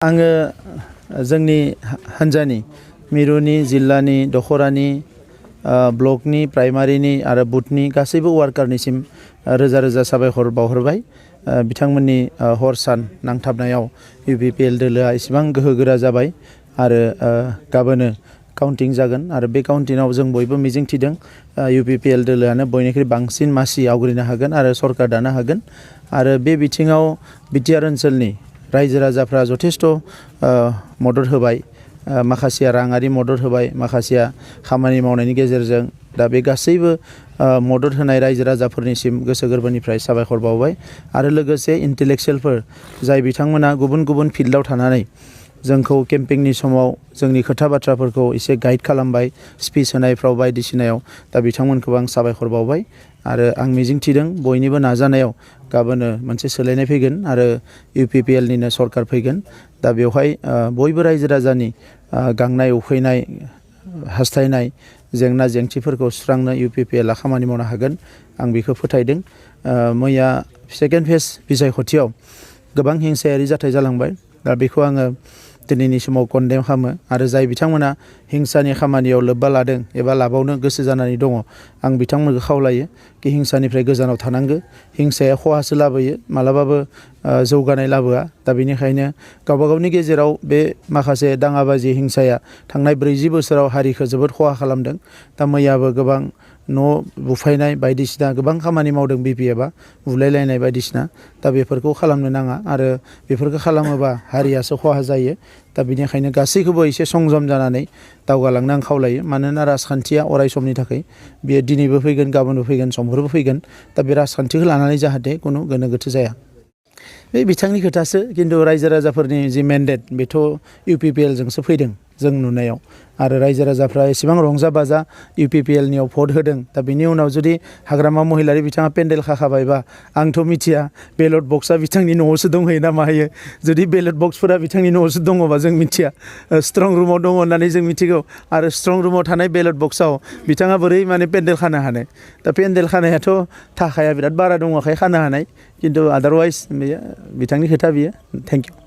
आङो जोंनि हान्जानि मिरुनि जिल्लानि दखरानि ब्लकनि प्राइमारिनि आरो बुथनि गासैबो वार्कारनिसिम रोजा रोजा साबायखर बावहरबाय। बिथांमोननि हर सान नांथाबनायाव UPPL दोलोआ इसेबां गोहोगोरा जाबाय आरो गाबोनो काउन्टिं जागोन आरो बे काउन्टिंआव जों बयबो मिजिंथिदों UPPL दोलोआनो बयनिख्रुइ बांसिन मासि आवग्रिनो हागोन आरो सरकार दानो हागोन आरो बे बिथिङाव बिटिआर ओनसोलनि रायजो राजाफ्रा जथेस्थ' मदद होबाय। माखासेया राङारि मदद होबाय, माखासेया खामानि मावनायनि गेजेरजों। दा बे गासैबो मदद होनाय रायजो राजाफोरनिसिम गोसो गोरबोनिफ्राय साबायखर बावबाय आरो लोगोसे इन्टेलेक्सुयेलफोर जाय बिथांमोना गुबुन गुबुन फिल्डआव थानानै जोंखौ केम्पिंनि समाव जोंनि खोथा बाथ्राफोरखौ एसे गाइड खालामबाय, स्पिच होनायफ्राव बायदिसिनायाव। दा बिथांमोनखौ आं साबायखर बावबाय आरो आं मिजिंथिदों बयनिबो नाजानायाव गाबोनो मोनसे सोलायनाय फैगोन आरो UPPLनिनो सरकार फैगोन। दा बेवहाय बयबो रायजो राजानि गांनाय उखैनाय हास्थायनाय जेंना जेंसिफोरखौ सुस्रांनो UPPLआ खामानि मावनो हागोन, आं बेखौ फोथायदों। मैया सेकेन्ड फेज बिसायख'थियाव गोबां हिंसायारि जाथाय जालांबाय। दा बेखौ आङो दिनैनि समाव कन्डेम खालामो आरो जाय बिथांमोना हिंसानि खामानियाव लोब्बा लादों एबा लाबावनो गोसो जानानै दङ, आं बिथांमोनखौ खावलायो कि हिंसानिफ्राय गोजानाव थानांगो। हिंसाया खहासो लाबोयो, मालाबाबो जौगानाय लाबोआ। दा बेनिखायनो गावबा गावनि गेजेराव बे माखासे दाङाबाजि हिंसाया थांनाय 40 बोसोराव हारिखौ जोबोद खहा खालामदों। दा मैयाबो गोबां न' बुफायनाय बायदिसिना गोबां खामानि मावदों BPFआ, बुलायलायनाय बायदिसिना। दा बेफोरखौ खालामनो नाङा आरो बेफोरखौ खालामोबा हारियासो खहा जायो। दा बेनिखायनो गासैखौबो एसे संजम जानानै दावगालांनो आं खावलायो। मानोना राजखान्थिया अराय समनि थाखाय, बेयो दिनैबो फैगोन, गाबोनबो फैगोन, समफोरबो फैगोन। दा बे राजखान्थिखौ लानानै जाहाथे खुनु गोनो गोथो जाया, बे बिथांनि खोथासो। खिन्थु रायजो राजाफोरनि जि मेन्डेट बेथ' UPPLजोंसो फैदों जों नुनायाव। आरो रायजो राजाफ्रा एसेबां रंजा बाजा UPPLनियाव भट होदों। दा बिनि उनाव जुदि हाग्रामा महिलारि बिथाङा पेन्डेल खाखाबायबा आंथ' मिथिया बेलट बक्सआ बिथांनि न'आवसो दंहैयो ना माहैयो। जुदि बेलट बक्सफोरा बिथांनि न'आवसो दङबा जों मिथिया, स्ट्रं रुमाव दङ होननानै जों मिथिगौ। आरो स्ट्रं रुमाव थानाय बेलट बक्सआव बिथाङा बोरै पेन्डेल खानो हानो? दा पेन्डेल खानायाथ' थाखाया बिराद बारा दङखाय खानो हानाय, खिन्थु आदारवाइज बेयो बिथांनि खोथा बियो। Thank you.